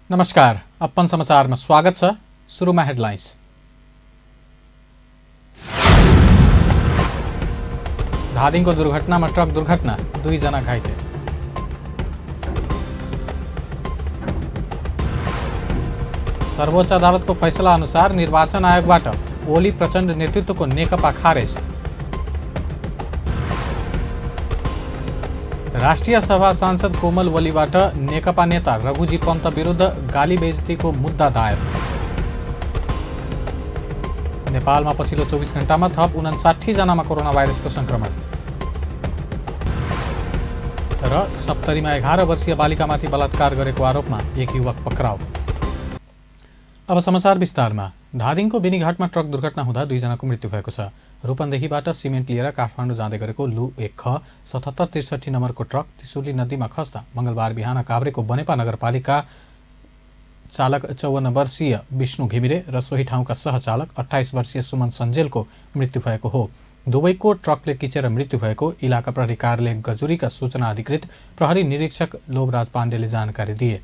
नमस्कार, अपन समाचारमा स्वागत छ। सुरुमा हेडलाइन्स। धादिङको दुर्घटनामा ट्रक दुर्घटना, 2 जना घाइते। सर्वोच्च अदालतको फैसला अनुसार निर्वाचन आयोगबाट ओली प्रचण्ड नेतृत्वको नेकपा खारेज। राष्ट्रिय सभा सांसद कोमल ओलीबाट नेकपा नेता रघुजी पन्त विरुद्ध गाली बेइज्जतीको मुद्दा दायर। नेपालमा पछिल्लो 24 घण्टामा थप 59 जनामा कोरोना भाइरसको संक्रमण। र सप्तरीमा 11 वर्षीय बालिकामाथि बलात्कार गरेको आरोपमा एक युवक पक्राउ। अब समाचार विस्तारमा। धादिङको बेनीघाटमा ट्रक दुर्घटना हुँदा 2 जनाको मृत्यु भएको छ। रूपन्देहीबाट सिमेन्ट लिएर काठमाडौँ जाँदै गरेको लु 1 ख 7763 नम्बरको ट्रक त्रिशुली नदीमा खस्दा मंगलबार बिहान काभ्रेको बनेपा नगरपालिका चालक 54 वर्षीय विष्णु घिमिरे र सोही ठाउँका सहचालक 28 वर्षीय सुमन सञ्जेलको मृत्यु भएको हो। दुवैको ट्रकले किचेर मृत्यु भएको इलाका प्रहरी कार्यालय गजुरीका सूचना अधिकृत प्रहरी निरीक्षक लोभराज पाण्डेले जानकारी दिए।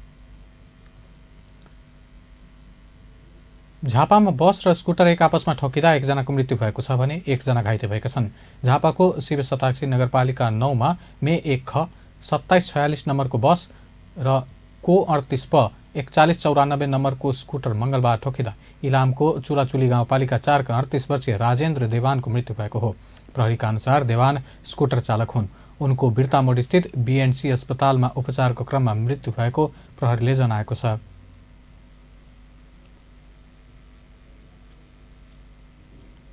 झापामा बस र स्कुटर एक आपसमा ठोकिँदा 1 जनाको मृत्यु भएको छ भने 1 जना घाइते भएका छन्। झापाको शिव शताक्षी नगरपालिका 9 मा मे 1 ख 2746 नम्बरको बस र को 38 प 4194 नम्बरको स्कुटर मंगलबार ठोकिँदा इलामको चुलाचुली गाउँपालिका 4 का 38 वर्षीय राजेन्द्र देवानको मृत्यु भएको हो। प्रहरीका अनुसार देवान स्कुटर चालक हुन्। उनको बिर्तामोड स्थित बीएनसी अस्पतालमा उपचारको क्रममा मृत्यु भएको प्रहरीले जनाएको छ।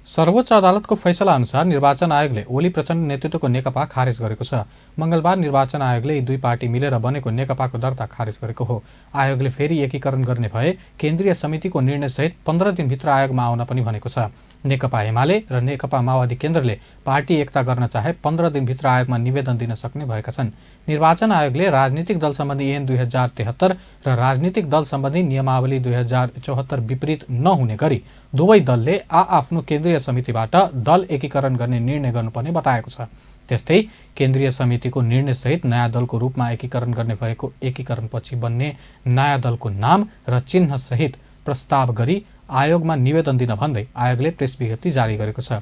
सर्वोच्च अदालतको फैसला अनुसार निर्वाचन आयोगले ओली प्रचण्ड नेतृत्वको नेकपा खारेज गरेको छ। मंगलबार निर्वाचन आयोगले यी 2 पार्टी मिलेर बनेको नेकपाको दर्ता खारेज गरेको हो। आयोगले फेरि एकीकरण गर्ने भए केन्द्रीय समितिको निर्णयसहित 15 दिनभित्र आयोगमा आउन पनि भनेको छ। नेकपा एमाले र नेकपा माओवादी केन्द्रले पार्टी एकता गर्न चाहे 15 दिनभित्र आयोगमा निवेदन दिन सक्ने भएका छन्। निर्वाचन आयोगले राजनीतिक दल सम्बन्धी ऐन 2073 र राजनीतिक दल सम्बन्धी नियमावली 2074 विपरीत नहुने गरी दुवै दलले आफ्नो केन्द्रीय समितिबाट दल एकीकरण गर्ने निर्णय गर्नुपर्ने बताएको छ। त्यस्तै केन्द्रीय समितिको निर्णयसहित नयाँ दलको रूपमा एकीकरण गर्ने भएको एकीकरणपछि बन्ने नयाँ दलको नाम र चिन्ह सहित प्रस्ताव गरी आयोगमा निवेदन दिन भन्दै आयोगले प्रेस विज्ञप्ति जारी गरेको छ।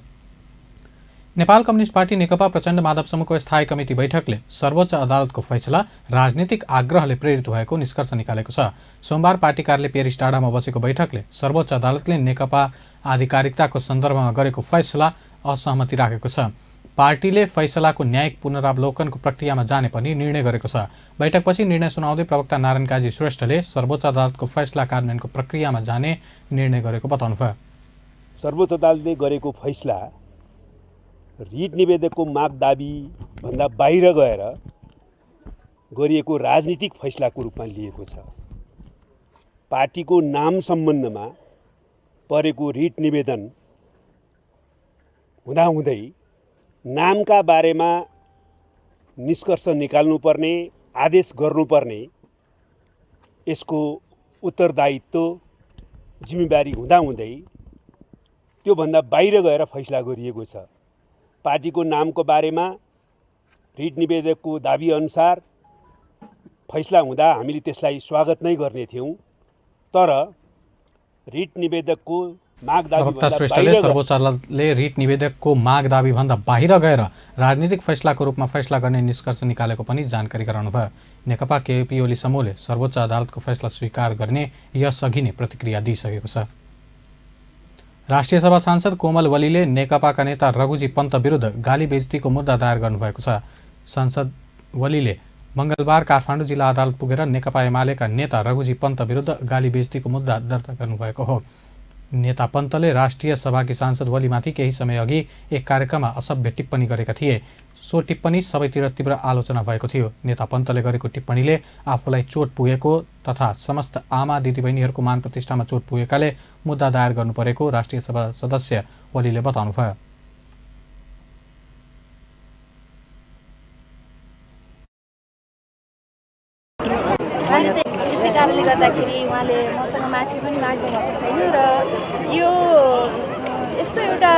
नेपाल कम्युनिस्ट पार्टी नेकपा प्रचण्ड माधव समूहको स्थायी कमिटी बैठकले सर्वोच्च अदालतको फैसला राजनीतिक आग्रहले प्रेरित भएको निष्कर्ष निकालेको छ। सोमबार पार्टी कार्यालय पेरिस टाढामा बसेको बैठकले सर्वोच्च अदालतले नेकपा आधिकारिकताको सन्दर्भमा गरेको फैसला असहमति राखेको छ। पार्टीले फैसलाको न्यायिक पुनरावलोकनको प्रक्रियामा जाने पनि निर्णय गरेको छ। बैठकपछि निर्णय सुनाउँदै प्रवक्ता नारायण काजी श्रेष्ठले सर्वोच्च अदालतको फैसला कार्यान्वयनको प्रक्रियामा जाने निर्णय गरेको बताउनुभयो। सर्वोच्च अदालतले गरेको फैसला रिट निवेदकको माग दाबी भन्दा बाहिर गएर गरिएको राजनीतिक फैसलाको रूपमा लिएको छ। पार्टीको नाम सम्बन्धमा परेको रिट निवेदन हुँदाहुँदै नामका बारेमा निष्कर्ष निकाल्नुपर्ने, आदेश गर्नुपर्ने यसको उत्तरदायित्व जिम्मेवारी हुँदाहुँदै त्योभन्दा बाहिर गएर फैसला गरिएको छ। पार्टीको नामको बारेमा रिट निवेदकको दाबी अनुसार फैसला हुँदा हामीले त्यसलाई स्वागत नै गर्ने थियौँ, तर रिट निवेदकको प्रवक्ता श्रेष्ठले सर्वोच्च अदालतले रिट निवेदकको माग दाबी भन्दा बाहिर गएर राजनीतिक फैसलाको रूपमा फैसला गर्ने निष्कर्ष निकालेको पनि जानकारी गराउनुभयो। नेकपा केपी ओली समूहले सर्वोच्च अदालतको फैसला स्वीकार गर्ने यसअघि नै प्रतिक्रिया दिइसकेको छ। राष्ट्रिय सभा सांसद कोमल ओलीले नेकपाका नेता रघुजी पन्त विरुद्ध गाली बेइज्जतीको मुद्दा दायर गर्नुभएको छ। सांसद ओलीले मंगलबार काठमाडौँ जिल्ला अदालत पुगेर नेकपा एमालेका नेता रघुजी पन्त विरुद्ध गाली बेइज्जतीको मुद्दा दर्ता गर्नुभएको हो। नेता पन्तले राष्ट्रिय सभाकी सांसद ओलीमाथि केही समय अघि एक कार्यक्रममा असभ्य टिप्पणी गरेका थिए। सो टिप्पणी सबैतिर तीव्र आलोचना भएको थियो। नेता पन्तले गरेको टिप्पणीले आफूलाई चोट पुगेको तथा समस्त आमा दिदीबहिनीहरूको मान प्रतिष्ठामा चोट पुगेकाले मुद्दा दायर गर्नु परेको राष्ट्रिय सभा सदस्य ओलीले बताउनुभयो। यसै कारणले गर्दाखेरि उहाँले मसँग माफी पनि माग्नु भएको छैन र यो यस्तो एउटा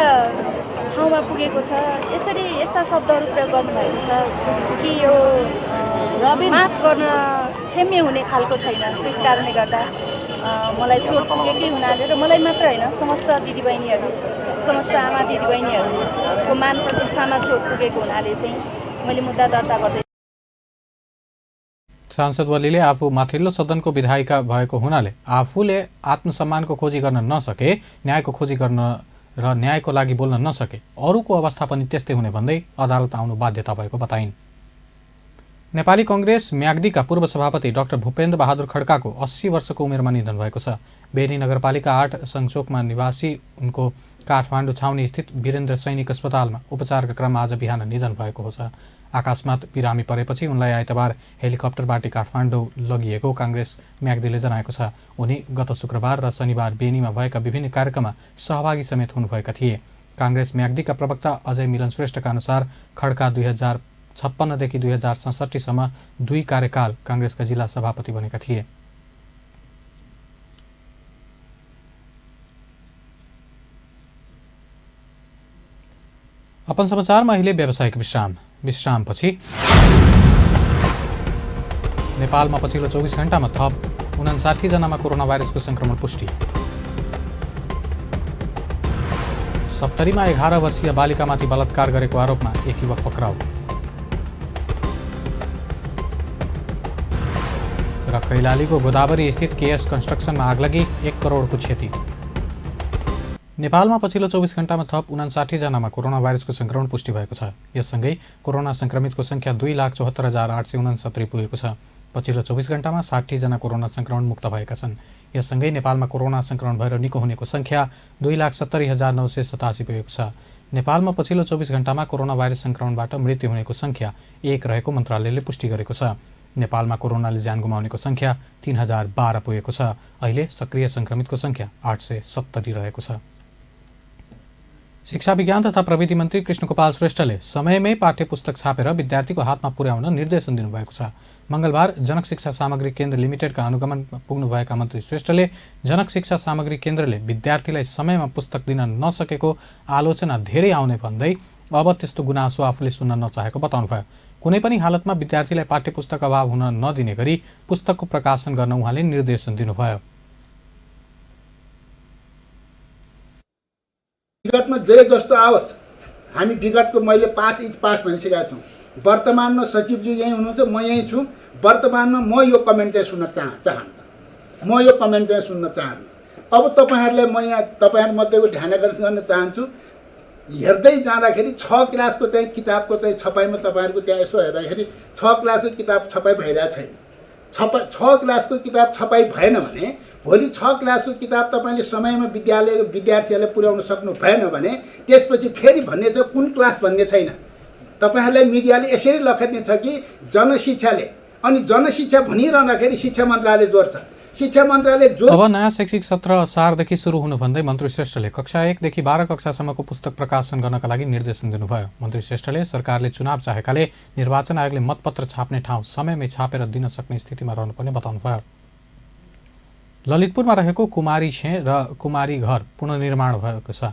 ठाउँमा पुगेको छ, यसरी यस्ता शब्दहरू प्रयोग गर्नुभएको छ कि यो माफ गर्न क्षम्य हुने खालको छैन। त्यस कारणले गर्दा मलाई चोट पुगेकै हुनाले र मलाई मात्र होइन समस्त दिदीबहिनीहरू समस्त आमा दिदीबहिनीहरूको मान प्रतिष्ठामा चोट पुगेको हुनाले चाहिँ मैले मुद्दा दर्ता गर्दै सांसद ओलीले आफू माथिल्लो सदनको विधायिका भएको हुनाले आफूले आत्मसम्मानको खोजी गर्न नसके, न्यायको खोजी गर्न र न्यायको लागि बोल्न नसके अरूको अवस्था पनि त्यस्तै हुने भन्दै अदालत आउनु बाध्यता भएको बताइन्। नेपाली कांग्रेस म्याग्दीका पूर्व सभापति डाक्टर भूपेन्द्र बहादुर खड्काको 80 वर्षको उमेरमा निधन भएको छ। बेनी नगरपालिका 8 सङ्चोकमा निवासी उनको काठमाडौँ छाउनी स्थित वीरेन्द्र सैनिक अस्पतालमा उपचारका क्रममा आज बिहान निधन भएको छ। आकस्मात बिरामी परेपछि उनलाई आइतबार हेलिकप्टरबाट काठमाडौँ लगिएको कांग्रेस म्याग्दीले जनाएको छ। उनी गत शुक्रबार र शनिबार बेनीमा भएका विभिन्न कार्यक्रममा सहभागी समेत हुनुभएका थिए। कांग्रेस म्याग्दीका प्रवक्ता अजय मिलन श्रेष्ठका अनुसार खड्का 2056 देखि 2067 सम्म 2 कार्यकाल कांग्रेसका जिल्ला सभापति बनेका थिए। अपन समाचारमा अहिले व्यावसायिक विश्रामपछि नेपालमा पछिल्लो 24 घण्टामा थप 59 जनामा कोरोना भाइरसको संक्रमण पुष्टि। सप्तरीमा 11 वर्षीय बालिकामाथि बलात्कार गरेको आरोपमा एक युवक पक्राउ। र कैलालीको गोदावरी स्थित केएस कन्स्ट्रक्सनमा आगलगी 1 करोडको क्षति। नेपालमा पछिल्लो 24 घण्टामा थप 59 जनामा कोरोना भाइरसको संक्रमण पुष्टि भएको छ। यससँगै कोरोना संक्रमितको संख्या 2,74,869 पुगेको छ। पछिल्लो 24 घण्टामा 60 जना कोरोना संक्रमण मुक्त भएका छन्। यससँगै नेपालमा कोरोना संक्रमण भएर निको हुनेको संख्या 2,70,987 पुगेको छ। नेपालमा पछिल्लो 24 घण्टामा कोरोना भाइरस संक्रमणबाट मृत्यु हुनेको संख्या 1 रहेको मन्त्रालयले पुष्टि गरेको छ। नेपालमा कोरोनाले ज्यान गुमाउनेको संख्या 3012 पुगेको छ। अहिले सक्रिय संक्रमितको संख्या 870 रहेको छ। शिक्षा विज्ञान तथा प्रविधि मन्त्री कृष्णकुमार श्रेष्ठले समयमै पाठ्यपुस्तक छापेर विद्यार्थीको हातमा पुर्याउन निर्देशन दिनुभएको छ। मंगलबार जनक शिक्षा सामग्री केन्द्र लिमिटेडका अनुगमनमा पुग्नुभएका मन्त्री श्रेष्ठले जनक शिक्षा सामग्री केन्द्रले विद्यार्थीलाई समयमा पुस्तक दिन नसकेको आलोचना धेरै आउने भन्दै अब त्यस्तो गुनासो आफूले सुन्न नचाहेको बताउनुभयो। कुनै पनि हालतमा विद्यार्थीलाई पाठ्यपुस्तक अभाव हुन नदिने गरी पुस्तकको प्रकाशन गर्न उहाँले निर्देशन दिनुभयो। विगतमा जे जस्तो आओस्, हामी विगतको मैले 5 इज पास भनिसकेका छौँ। वर्तमानमा सचिवज्यू यहीँ हुनुहुन्छ, म यहीँ छु। वर्तमानमा म यो कमेन्ट चाहिँ सुन्न चाहन्न। अब तपाईँहरूलाई म यहाँ तपाईँहरूमध्येको ध्यान आकर्षण गर्न चाहन्छु। हेर्दै जाँदाखेरि 6 क्लासको चाहिँ किताबको चाहिँ छपाइमा तपाईँहरूको त्यहाँ यसो हेर्दाखेरि 6 क्लासको किताब छपाइ भइरहेको छैन। 6 क्लासको किताब छपाइ भएन भने भोलि 6 क्लासको किताब तपाईँले समयमा विद्यार्थीहरूलाई पुर्याउन सक्नु भएन भने त्यसपछि फेरि भन्ने छ कुन क्लास भन्ने छैन। तपाईँहरूलाई मिडियाले यसरी लखेट्ने छ कि जनशिक्षाले, अनि जनशिक्षा भनिरहँदाखेरि शिक्षा मन्त्रालय जोड्छ। शिक्षा मन्त्रालय जो अब नयाँ शैक्षिक सत्र असारदेखि सुरु हुनु भन्दै मन्त्री श्रेष्ठले कक्षा 1 देखि 12 कक्षासम्मको पुस्तक प्रकाशन गर्नका लागि निर्देशन दिनुभयो। मन्त्री श्रेष्ठले सरकारले चुनाव चाहेकाले निर्वाचन आयोगले मतपत्र छाप्ने ठाउँ समयमै छापेर दिन सक्ने स्थितिमा रहनुपर्ने बताउनुभयो। ललितपुरमा रहेको कुमारी छे र कुमारी घर पुनर्निर्माण भएको छ।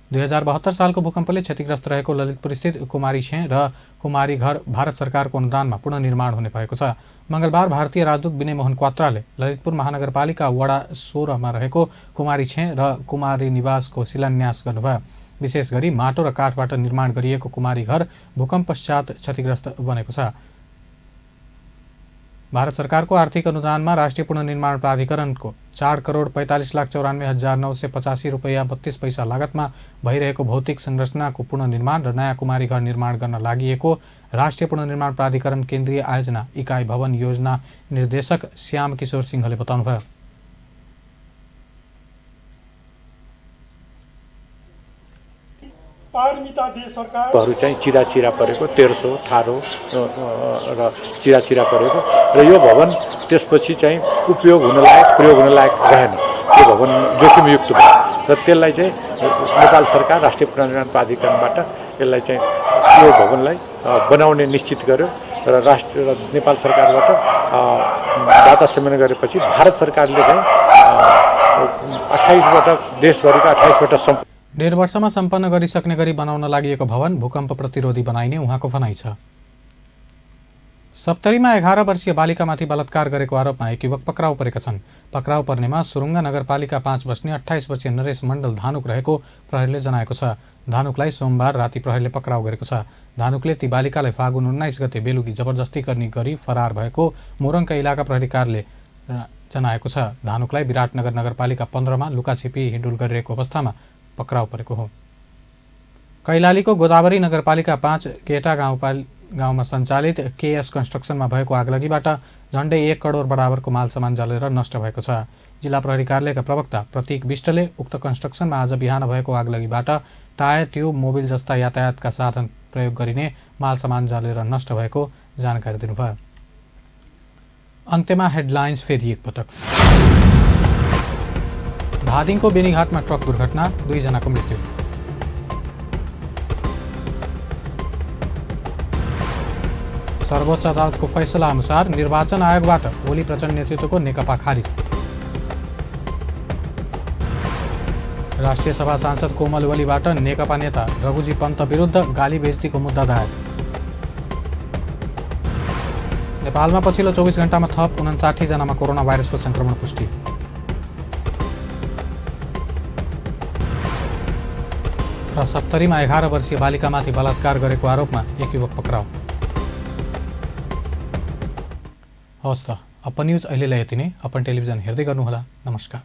2072 सालको भूकम्पले क्षतिग्रस्त रहेको ललितपुर स्थित कुमारी छे र कुमारी घर भारत सरकारको अनुदानमा पुनर्निर्माण हुने भएको छ। मंगलबार भारतीय राजदूत विनय मोहन क्वात्राले ललितपुर महानगरपालिका वडा 16 मा रहेको कुमारी छे र कुमारी निवासको शिलान्यास गर्नुभयो। विशेष गरी माटो र काठबाट निर्माण गरिएको कुमारी घर भूकम्प पश्चात क्षतिग्रस्त बनेको छ। भारत सरकारको आर्थिक अनुदानमा राष्ट्रिय पुनर्निर्माण प्राधिकरणको 4,45,94,985 रुपैयाँ 32 पैसा लागतमा भइरहेको भौतिक संरचनाको पुनर्निर्माण र नयाँ कुमारी घर निर्माण गर्न लागि राष्ट्रिय पुनर्निर्माण प्राधिकरण केन्द्रीय आयोजना इकाइ भवन योजना निर्देशक श्याम किशोर सिंहले बताउनुभयो। हरू चाहिँ चिरा परेको, तेर्सो, ठारो र चिरा परेको र यो भवन त्यसपछि चाहिँ प्रयोग हुन लायक रहेन। त्यो भवन जोखिमयुक्त भयो र त्यसलाई चाहिँ नेपाल सरकार राष्ट्रिय पुनर्निर्माण प्राधिकरणबाट यसलाई चाहिँ यो भवनलाई बनाउने निश्चित गर्यो र नेपाल सरकारबाट डाटा संकलन गरेपछि भारत सरकारले चाहिँ 28बाट देशभरिका 28बाट 1.5 वर्षमा सम्पन्न गरिसक्ने गरी बनाउन लागि भवन भूकम्प प्रतिरोधी बनाइने उहाँको भनाइ छ। सप्तरीमा 11 वर्षीय बालिकामाथि बलात्कार गरेको आरोपमा एक युवक पक्राउ परेका छन्। पक्राउ पर्नेमा सुरुङ्गा नगरपालिका 5 बस्ने 28 वर्षीय नरेश मण्डल धानुक रहेको प्रहरीले जनाएको छ। धानुकलाई सोमबार राति प्रहरीले पक्राउ गरेको छ। धानुकले ती बालिकालाई फागुन 19 गते बेलुकी जबरजस्ती गरी फरार भएको मोरङका इलाका प्रहरी कार्यालयले जनाएको छ। धानुकलाई विराटनगर नगरपालिका 15मा लुकाछिपी हिँडुल गरिरहेको अवस्थामा पक्राउ परेको हो। कैलालीको गोदावरी नगरपालिका 5 गेटा गाउँमा सञ्चालित केएस कन्स्ट्रक्सनमा भएको आगलगीबाट झण्डै 1 करोड बराबरको मालसामान जलेर नष्ट भएको छ। जिल्ला प्रहरी कार्यालयका प्रवक्ता प्रतीक विष्टले उक्त कन्स्ट्रक्सनमा आज बिहान भएको आगलगीबाट टायर, ट्युब, मोबिल जस्ता यातायातका साधन प्रयोग गरिने मालसामान जलेर नष्ट भएको जानकारी दिनुभयो। अन्त्यमा हेडलाइन्स फेरि एकपटक। धादिङको बेनीघाटमा ट्रक दुर्घटना, 2 जनाको मृत्यु। सर्वोच्च अदालतको फैसला अनुसार निर्वाचन आयोगबाट ओली प्रचण्ड नेतृत्वको नेकपा खारिज। राष्ट्रिय सभा सांसद कोमल ओलीबाट नेकपा नेता रघुजी पन्त विरुद्ध गाली बेइज्जतीको मुद्दा दायर। नेपालमा पछिल्लो 24 घण्टामा थप 59 जनामा कोरोना भाइरसको संक्रमण पुष्टि। र सप्तरीमा 11 वर्षीय बालिकामाथि बलात्कार गरेको आरोपमा एक युवक पक्राउ। हवस् त, अपन न्युज अहिलेलाई यति नै। अपन टेलिभिजन हेर्दै गर्नुहोला। नमस्कार।